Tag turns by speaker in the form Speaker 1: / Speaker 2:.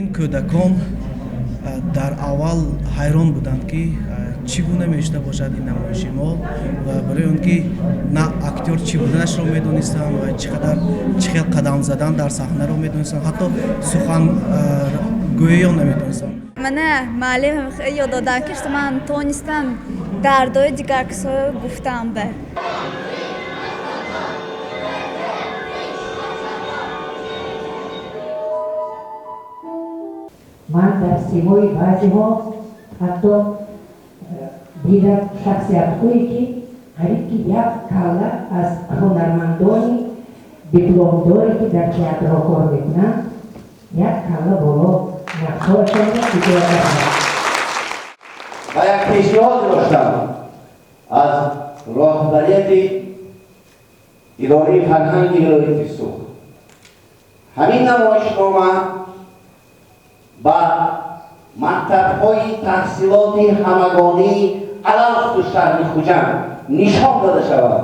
Speaker 1: Ин кӯдакон дар аввал ҳайрон буданд, ки чӣ гуна мешуда бошад ин намоиши мо, ва барои он ки на актёр чӣ буданашро медонистанд ва чӣ қадар чӣ хел қадам задан дар саҳнаро медонистанд, ҳатто сухангӯиё наметонистанд.
Speaker 2: Мана муаллим ёд додан, ки ман тонистам дардои дигар касо гуфтам ба.
Speaker 3: Ман дар симои баъзеҳо ҳатто дидам шахсиятҳое, ки қариб ки як калла аз ҳунармандони дипломдоре, ки дар театрҳо кор мекунанд, як калла боло нақшҳояшонро иҷро карданд.
Speaker 4: Ва як пешниҳод доштам аз роҳбарияти идораи фарҳанги вилояти Суғд. Ҳамин намоишнома ба мактабҳои таҳсилоти ҳамагонии алалхусус шаҳри Хуҷанд нишон дода шавад.